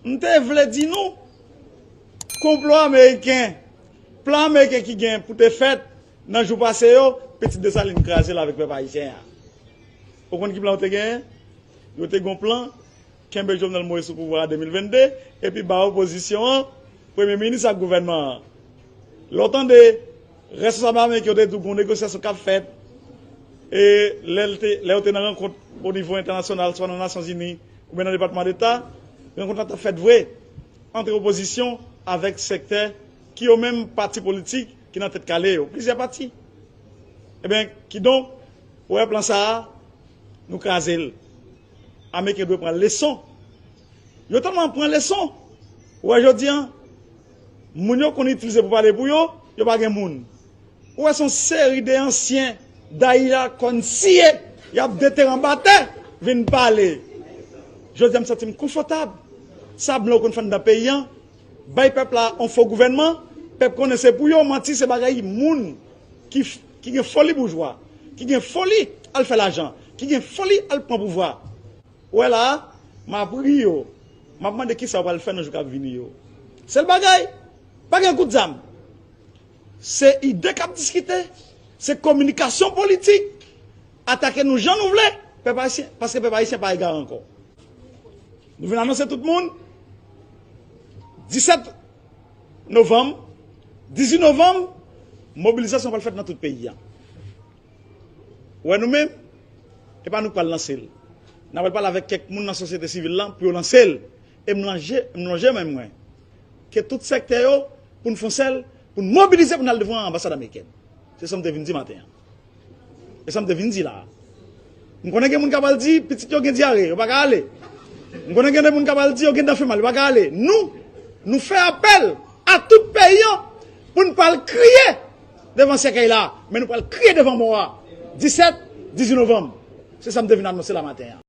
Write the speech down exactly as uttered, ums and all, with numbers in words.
M te vle di nou, konplo ameriken, plan ameriken ki gen pou te fèt nan jou pase yo, pitit Desalin kraze l avèk pèp ayisyen an. Ou konn ki plan yo te genyen? Yo te gen yon plan kenbe Jovenel Moïse sou pouvwa a de mil vennde, epi ba opozisyon an premye minis ak gouvènman an. Lè w tande responsab ameriken yo te di w gen yon negosyasyon k ap fèt, e lè l te, lè yo te nan rankont o nivo entènasyonal, swa nan Nasyonzini oubyen nan Depatman Deta, rankont lan t ap fèt vre ant opozisyon avèk sektè ki yo menm pati politik ki nan tèt kale yo, plizyè pati. Ebyen, kidonk, ou wè plan sa a, nou kraze l. Ameriken dwe pran leson. Yo tèlman pran leson. Ou wè jodi a, moun yo konn itilize pou pale pou yo, yo pa gen moun. Ou wè se yon seri de ansyen Dayila konn siye, y ap detere anba tè, vin pale. Jodi a, m santi m konfòtab. Sa blan yo konn fè anndan peyi a, bay pèp la yon fo gouvènman, pèp konnen se pou yo, manti se bagay moun ki, ki gen foli boujwa, ki gen foli al fè lajan, ki gen foli al pran pouvwa. Ou wè la a, m ap ri yo, m ap mande kisa yo pral fè nan jou k ap vini yo. Sèl bagay, pa gen kout zam. Se ide k ap diskite, se kominikasyon politik, atake nou jan nou vle, pèp ayisyen, paske pèp ayisyen pa egare ankò. Nou vin anonse tout moun, disèt novanm, dizuit novanm, mobilizasyon pral fèt nan tout peyi a. Ou wè nou menm, e pa nou k pral lanse l. N a pral pale avèk kèk moun nan sosyete sivil lan pou yo lanse l. E m lonje, m lonje men mwen. Ke tout sektè yo, pou n fè yon sèl, pou n mobilize pou n al devan anbasad amerikèn. Se sa m te vin di maten an. E sa m te vin di la a. M konnen gen moun k ap al di, pitit yo gen dyare, yo pa ka ale. M konnen gen de moun k ap al di, yo gen dan fè mal, yo pa ka ale. Nou, nou fè apèl a tout peyi an pou n pral kriye devan sèkèy la, men nou pral kriye devan mò a. Disèt, dizuit novanm. Se sa m te vin anonse la maten an.